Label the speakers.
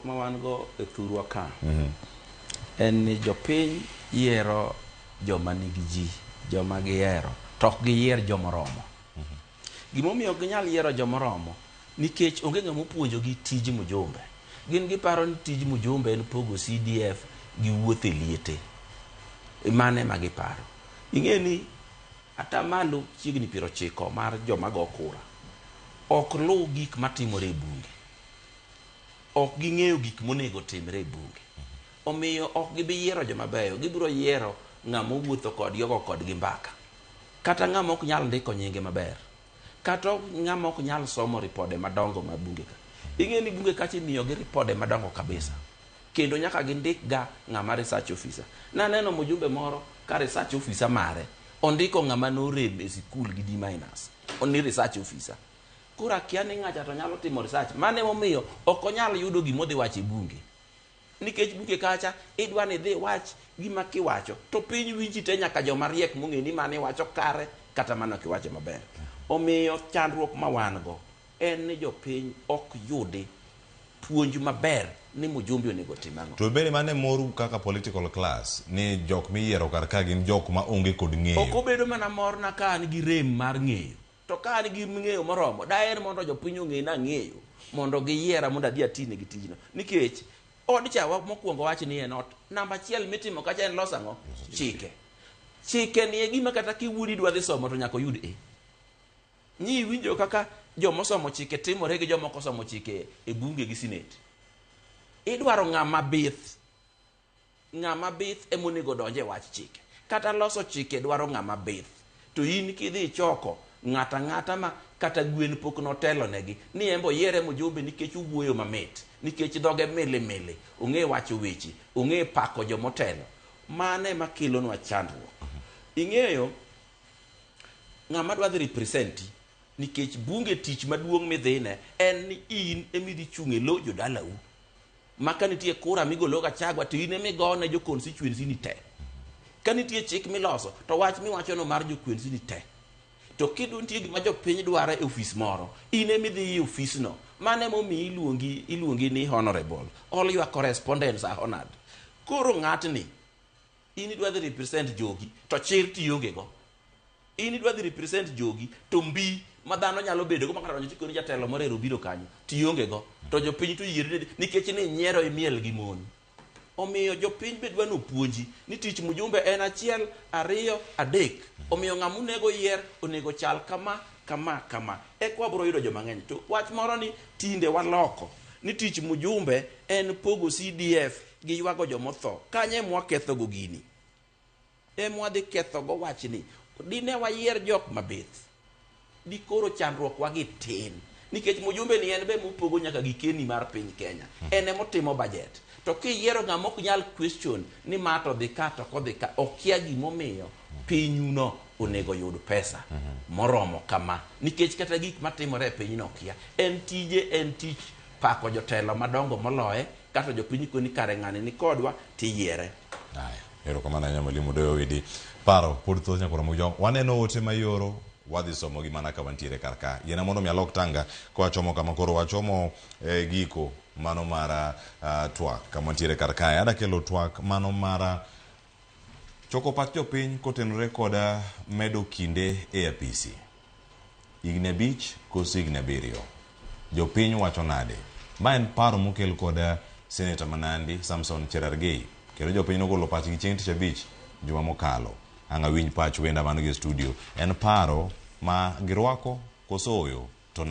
Speaker 1: Chandruok ma wan go e thurwa ka en ni jopiny yiero joma nigi ji, joma gihero, to ok giyier jomoromo. Gimomiyo ok ginyal yiero jomoromo nikech onge ng'ama opuonjogi tij mjumbe. Gin giparo ni tij mjumbe en pogo CDF gi wuotho e liete. Mano ema giparo. Ing'e ni atamalo chiegni 90 mar joma go kura ok luw gik matimore e bunge. Ok ging'eyo gik monego timre e bunge. Omiyo ok gibi yiero joma beyo, gibiro yiero ng'ama owuotho kodgi ogo kodgi mbaka. Kata ng'ama ok nyal ndiko nyinge maber. Kata ng'ama ok nyal somo ripode madongo mag bunge ka. Ing'e ni bunge kacha imiyogi ripode madongo kabisa. Kendo nyaka gindik ga ng'ama research officer. Naneno mjumbe moro ka research officer mare ondiko ng'ama norem e sikul gi D minus. Ni research officer. Koro akia ni ng'acha to nyalo timo research. Mano emomiyo ok onyal yudo gima odhi wacho e bunge. Nikech bunge kacha idwa ni idhi iwach gima kiwacho to piny winji te nyaka joma riek mong'e ni mane iwacho kare kata mano ok iwacho maber. Omiyo chandruok ma wan go en ni jopiny ok yudi puonj maber ni mjumbe onego tim ang'o.
Speaker 2: To bende mano e moru kaka political class ni jok miyiero kar ka gin jok ma onge kod ng'eyo.
Speaker 1: Ok obedo mana morna ka an gi rem mar ng'eyo. To ka an gi ng'eyo moromo, daher mondo jopiny ong'e ni ang'eyo mondo giyiera mondo adhi atinegi tijno. Nikech od cha mokwongo wach ni en ot namba achiel mitimo kacha en loso ang'o? Chike. Chike ni e gima kata kiwuodi idwa dhi somo to nyaka oyud A. Nyi iwinjo kaka jomosomo chike timore gi joma ok osomo chike e bunge gi senate. Idwaro ng'ama bith. Ng'ama bith emonego donj e wach chike. Kata loso chike dwaro ng'ama bith. To in kidhi ichoko ng'ata ng'ata ma kata gwen pok notelo negi ni embo oyiere mjumbe nikech owuoyo mamit, nikech dhoge mili mili, ong'e wacho weche, ong'e pako jomotelo. Mano ema kelonwa chandruok. Ing'eyo ng'ama dwa dhi representi nikech bunge tich maduong' midhine en ni in emidhi chung' e lo jodalau. Ma ka nitie kura migolo Gachagua to in emigone jo constituency ni te. Ka nitie chik miloso to wach miwachono mar jo constituency ni te. To kidu nitie gima jopiny dwaro e ofis moro, in emidhi e ofisno. Mano emomiyo iluongi iluongi ni honorable. All your correspondents are honored. Koro ng'atni in idwa dhi represent jogi to chir tionge go. In idwa dhi represent jogi to mbi ma dhano nyalo bedo go makata donjo tikoni jatelo moro ero obiro kanyo tionge go. To jopiny to yieri nikech ni nyiero imiel gi mon. Omiyo jopiny be dwa nopuonji ni tich mjumbe en achiel, ariyo, adek. Omiyo ng'ama onego yier onego chal kama, kama, kama. Eka wabiro yudo joma ng'eny. To wach moro ni tinde waloko ni tich mjumbe en pogo CDF gi ywago jomotho. Kanyo ema wakethogo gini. Ema wadhi kethogo wachni. Dine wayier jok mabith, dikoro chandruok wagi tin. Nikech mjumbe ni en be mopogo nyaka gikeni mar piny Kenya. En emotimo budget. To kiyiero ng'ama ok nyal question ni ma to dhi ka to ok odhi ka, okia gimomiyo pinyuno onego yud pesa moromo kama. Nikech kata gik matimore e pinyno okia. En tije en tich pako jotelo madongo moloye, kato jopiny koni kare ng'ani ni kodwa tiyiere.
Speaker 2: Aya, erokamano ahinya mwalimu Doyo Owidi. Paro pod thoth nyaka Ramogi Jong. Waneno ote ma ioro, wadhi somogi mana ka wantiere kar ka. Yiena mondo mi alok tanga kwachomo kama koro wachomo e giko mano mar twak kama wantiere kar kae. Ada kelo twak mano mar choko pach jopiny kotenore kod medo kinde e apisi. Higni 5 koso higni 7. Jopiny wacho nade? Ma en paro mokel kod Seneta ma Nandi Samson Cherargei. Kendo jopiny nogolo pachgi chieng' tich abich juma mokalo. Ang' awinj pach wenda man gi e studio. En paro ma girwako koso oyo to nade?